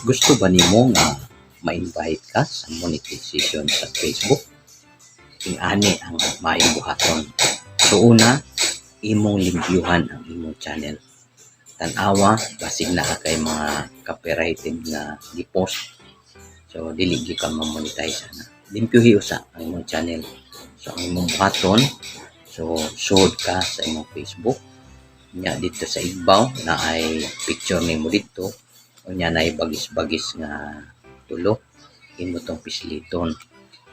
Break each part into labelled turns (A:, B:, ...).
A: Gusto ba nimo nga ma-invite ka sa monetization sa Facebook? Ingani ang maayong buhaton. So una, imong limpyuhan ang imong channel. Tan-awa, basig naa kay mga copyrighted nga gi-post. So dili gyud ka ma-monetize ana. Limpyuhi usa ang imong channel. So ang imong buhaton, so sud ka sa imong Facebook. Nya dito sa igbaw naay picture nimo didto. Unya naay bagis-bagis nga tulo, imo tong pisliton.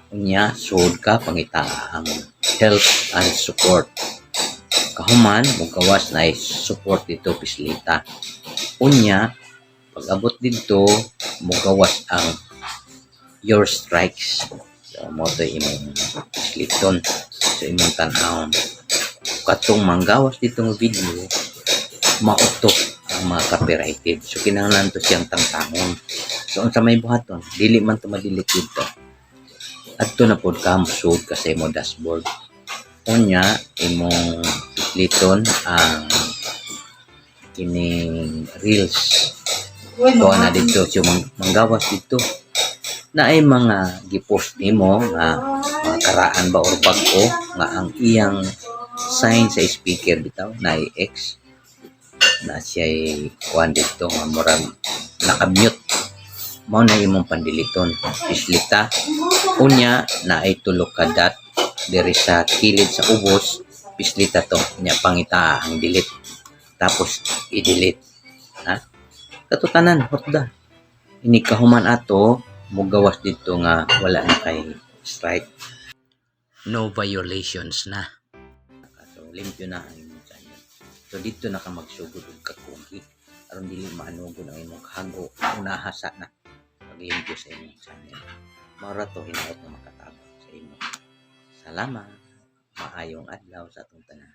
A: Unya sud ka, pangita ang help and support. Kahuman mogawas, naay support dito, pislita. Unya pag abot didto, mogawas ang your strikes. So mao to imong pisliton. So imong tan-awon. Katong manggawas dito nga video, mao to ang mga copyrighted. So kinahanglan to siyang tangtangon. So unsa may buhaton? Dili man to ma-delete dito. Adto na pod ka, mosud ka sa imong dashboard. Unya imong pisliton ang kining reels. Tuwa na dito, so manggawas dito. Naay mga gipost nimo nga mga karaan ba or bag-o nga ang iyang sign sa speaker bitaw naay X na siya'y kuan dito nga murag naka-mute. Mao na imong pandiliton. Pislita. Unya naay tulo ka dot diri sa kilid sa ubos, pislita to. Nya pangita ang delete. Tapos i-delete. Ha? Kato tanan hotda. Ini kahuman ato, mogawas dito nga wala na kay strike. No violations na. So limpyo na ang imong channel. So dito na ka magsugod og kakugi aron dili maanugon ang imong kahago. Unaha sa na paglimpyo sa imong channel. Mao ra to hinaot nga makatabang sa imo. Salamat. Maayong adlaw sa atong tanan.